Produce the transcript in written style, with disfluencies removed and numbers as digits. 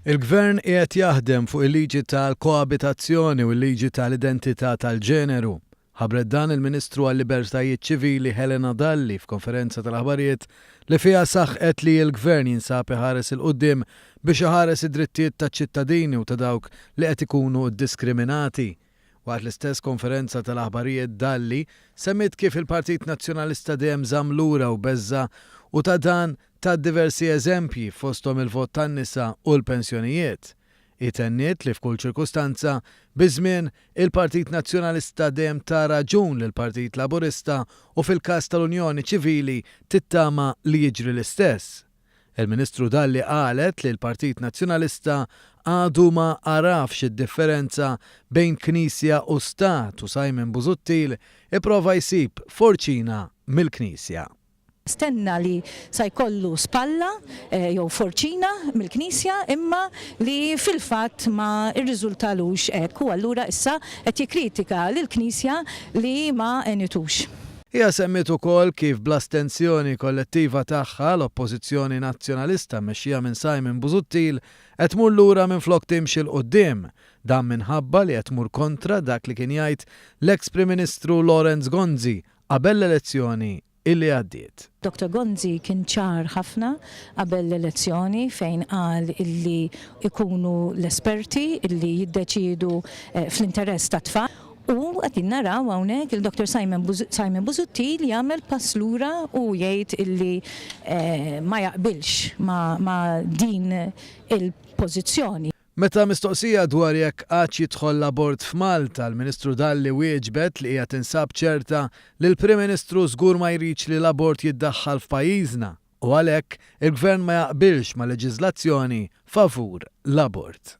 Il-Gvern qiegħed jaħdem fuq il-liġi tal-koabitazzjoni u l-liġi tal-identità tal-ġeneru. Ħabbret dan il-Ministru għal-Libertajiet Ċivili Helena Dalli f'konferenza tal-aħbarijiet li fiha saħqet li l-Gvern jinsab iħares 'il quddiem biex iħares id-drittijiet taċ-ċittadini u ta' dawk li qed ikunu ddiskriminati. Waqt l-istess konferenza tal-aħbarijiet Dalli semmiet kif il-Partit Nazzjonalista dejjem żamm lura u beżża' u ta' dan tat diversi eżempji fosthom il-vot tan-nisa u l-pensjonijiet. Hi tenniet li f'kull ċirkustanza, biż-żmien, il-Partit Nazzjonalista dejjem ta raġun lill-Partit Laburista u fil-każ tal-Unjoni Ċivili tittama li jiġri l-istess. Il-Ministru Dalli qalet li l-Partit Nazzjonalista għadu ma għarafx id-differenza bejn Knisja u Stat u Simon Busuttil ipprova jsib forċina mill-Knisja. Stenna li sa jkollu spalla jew forċina mill-Knisja imma li fil-fatt ma rriżultalux hekk u allura issa qed jikkritika lill-Knisja li ma għenitux. Hija semmiet ukoll kif bl-astensjoni kollettiva tagħha, l-Oppożizzjoni Nazzjonalista mmexxija minn Simon Busuttil qed tmur lura minflok timxi 'l quddiem. Dan minħabba li qed tmur kontra dak li kien jgħid l-eks Prim Ministru Lawrence Gonzi qabel l-elezzjoni illi għaddiet. Dottor Gonzi kien ċar ħafna qabel l-elezzjoni fejn qal illi jkunu l-esperti illi jiddeċiedu fl-interess tat-tfal. U qegħdin naraw hawnhekk il Dottor Simon Simon Busuttil jagħmel pass lura u jgħid illi ma jaqbilx ma' din il-pożizzjoni. Meta mistoqsija dwar jekk għadx jidħol l-abort f'Malta, l-Ministru Dalli wieġbet li hija tinsab ċerta li l-Prim Ministru żgur ma jridx li l-abort jiddaħħal f'pajjiżna u għalhekk il-Gvern ma jaqbilx ma' leġiżlazzjoni favur l-abort.